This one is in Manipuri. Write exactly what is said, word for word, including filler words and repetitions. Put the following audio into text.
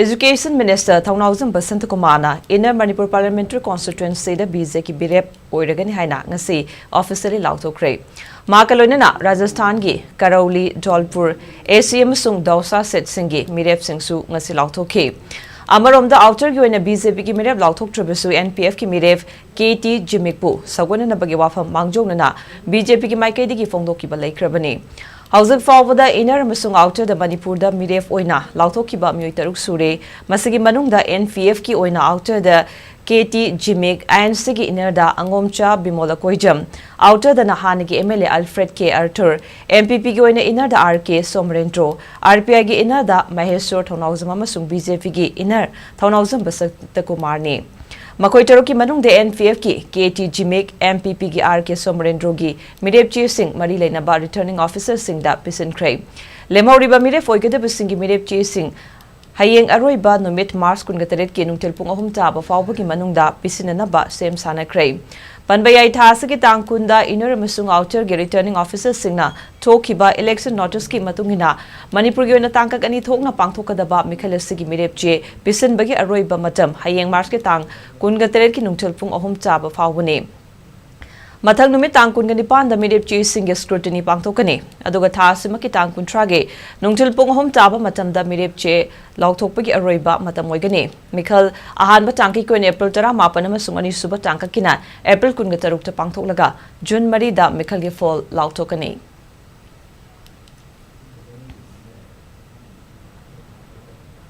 Education Minister ꯊꯧꯅꯥꯎꯖꯝ ꯕꯁꯟꯇ ꯀꯨꯃꯥꯔꯅ Inner Manipur Parliamentary Constituencyꯗ BJPꯒꯤ ꯃꯤꯔꯦꯞ ꯑꯣꯏꯔꯒꯅꯤ ꯍꯥꯏꯅ ꯉꯁꯤ officially ꯂꯥꯎꯊꯣꯛꯈ꯭ꯔꯦ꯫ ꯃꯍꯥꯛꯀ ꯂꯣꯏꯅꯅ ꯔꯥꯖꯁꯊꯥꯟꯒꯤ ꯀꯔꯧꯂꯤ, ꯙꯣꯜꯄꯨꯔ, AC ꯑꯃꯁꯨꯡ ꯗꯧꯁꯥ seatꯁꯤꯡꯒꯤ ꯃꯤꯔꯦꯞꯁꯤꯡꯁꯨ ꯉꯁꯤ ꯂꯥꯎꯊꯣꯛꯈꯤ꯫ ꯑꯃꯔꯣꯝꯗ outerꯒꯤ ꯑꯣꯏꯅ BJPꯒꯤ ꯃꯤꯔꯦꯞ ꯂꯥꯎꯊꯣꯛꯇ꯭ꯔꯕꯁꯨ NPFꯀꯤ ꯃꯤꯔꯦꯞ KT ꯖꯤꯃꯤꯛꯄꯨ ꯁꯧꯒꯠꯅꯅꯕꯒꯤ ꯋꯥꯐꯝ ꯃꯥꯡꯖꯧꯅꯅ BJPꯒꯤ ꯃꯥꯏꯀꯩꯗꯒꯤ ꯐꯣꯡꯗꯣꯛꯈꯤꯕ ꯂꯩꯈ꯭ꯔꯕꯅꯤ꯫ ꯍꯧꯖꯤꯛ ꯐꯥꯎꯕꯗ Inner ꯑꯃꯁꯨꯡ Outerꯗ ꯃꯅꯤꯄꯨꯔꯗ ꯃꯤꯔꯦꯞ ꯑꯣꯏꯅ ꯂꯥꯎꯊꯣꯛꯈꯤꯕ ꯃꯤꯑꯣꯏ ꯇꯔꯨꯛ ꯁꯨꯔꯦ꯫ ꯃꯁꯤꯒꯤ ꯃꯅꯨꯡꯗ NPFꯀꯤ ꯑꯣꯏꯅ Outerꯗ KT ꯖꯤꯃꯤꯛ, INCꯒꯤ Innerꯗ ꯑꯉꯣꯝꯆꯥ ꯕꯤꯃꯣꯂ ꯀꯣꯏꯖꯝ, Outerꯗꯅ ꯍꯥꯟꯅꯒꯤ MLA Alfred K Arthur, NPPꯒꯤ ꯑꯣꯏꯅ Innerꯗ RK ꯁꯣꯃꯔꯦꯟꯗ꯭ꯔꯣ, RPIꯒꯤ Innerꯗ ꯃꯍꯦꯁ꯭ꯋꯔ ꯊꯧꯅꯥꯎꯖꯝ ꯑꯃꯁꯨꯡ BJPꯒꯤ Inner ꯊꯧꯅꯥꯎꯖꯝ ꯕꯁꯟꯇ ꯀꯨꯃꯥꯔꯅꯤ꯫ ꯃꯈꯣꯏ ꯇꯔꯨꯛꯀꯤ ꯃꯅꯨꯡꯗ NPFꯀꯤ KT ꯖꯤꯃꯤꯛ, NPPꯒꯤ RK ꯁꯣꯃꯔꯦꯟꯗ꯭ꯔꯣꯒꯤ ꯃꯤꯔꯦꯞ ꯆꯦꯁꯤꯡ ꯃꯔꯤ ꯂꯩꯅꯕ Returning Officerꯁꯤꯡꯗ ꯄꯤꯁꯤꯟꯈ꯭ꯔꯦ꯫ ꯂꯦꯝꯍꯧꯔꯤꯕ ꯃꯤꯔꯦꯞ ꯑꯣꯏꯒꯗꯕꯁꯤꯡꯒꯤ ꯃꯤꯔꯦꯞ ꯆꯦꯁꯤꯡ ꯍꯌꯦꯡ ꯑꯔꯣꯏꯕ ꯅꯨꯃꯤꯠ March ꯀꯨꯟꯒ ꯇꯔꯦꯠꯀꯤ ꯅꯨꯡꯊꯤꯜ ꯄꯨꯡ ꯑꯍꯨꯝ ꯇꯥꯕ ꯐꯥꯎꯕꯒꯤ ꯃꯅꯨꯡꯗ ꯄꯤꯁꯤꯟꯅꯅꯕ ꯁꯦꯝ ꯁꯥꯅꯈ꯭ꯔꯦ꯫ ꯄꯟꯕ ꯌꯥꯏ, ꯊꯥ ꯑꯁꯤꯒꯤ ꯇꯥꯡ ꯀꯨꯟꯗ Inner ꯑꯃꯁꯨꯡ Outerꯒꯤ Returning Officerꯁꯤꯡꯅ ꯊꯣꯛꯈꯤꯕ election noticeꯀꯤ ꯃꯇꯨꯡ ꯏꯟꯅ ꯃꯅꯤꯄꯨꯔꯒꯤ ꯑꯣꯏꯅ ꯇꯥꯡꯀꯛ ꯑꯅꯤ ꯊꯣꯛꯅ ꯄꯥꯡꯊꯣꯛꯀꯗꯕ ꯃꯤꯈꯜ ꯑꯁꯤꯒꯤ ꯃꯤꯔꯦꯞ ꯆꯦ ꯄꯤꯁꯤꯟꯕꯒꯤ ꯑꯔꯣꯏꯕ ꯃꯇꯝ ꯍꯌꯦꯡ Marchꯀꯤ ꯇꯥꯡ ꯀꯨꯟꯒ ꯇꯔꯦꯠꯀꯤ ꯅꯨꯡꯊꯤꯜ ꯄꯨꯡ ꯑꯍꯨꯝ ꯇꯥꯕ ꯐꯥꯎꯕꯅꯤ꯫ ꯃꯊꯪ ꯅꯨꯃꯤꯠ ꯇꯥꯡ ꯀꯨꯟꯒ ꯅꯤꯄꯥꯟꯗ ꯃꯤꯔꯦꯞ ꯆꯦꯁꯤꯡꯒꯤ scrutiny ꯄꯥꯡꯊꯣꯛꯀꯅꯤ꯫ ꯑꯗꯨꯒ ꯊꯥ ꯑꯁꯤꯃꯛꯀꯤ ꯇꯥꯡ ꯀꯨꯟꯊ꯭ꯔꯥꯒꯤ ꯅꯨꯡꯊꯤꯜ ꯄꯨꯡ ꯑꯍꯨꯝ ꯇꯥꯕ ꯃꯇꯝꯗ ꯃꯤꯔꯦꯞ ꯆꯦ ꯂꯥꯎꯊꯣꯛꯄꯒꯤ ꯑꯔꯣꯏꯕ ꯃꯇꯝ ꯑꯣꯏꯒꯅꯤ꯫ ꯃꯤꯈꯜ ꯑꯍꯥꯟꯕ ꯇꯥꯡꯀꯛꯀꯤ ꯑꯣꯏꯅ April ꯇꯔꯥꯃꯥꯄꯟ ꯑꯃꯁꯨꯡ ꯑꯅꯤꯁꯨꯕ ꯇꯥꯡꯀꯛꯀꯤꯅ April ꯀꯨꯟꯒ ꯇꯔꯨꯛꯇ ꯄꯥꯡꯊꯣꯛꯂꯒ June ꯃꯔꯤꯗ ꯃꯤꯈꯜꯒꯤ ꯐꯣꯜ ꯂꯥꯎꯊꯣꯛꯀꯅꯤ꯫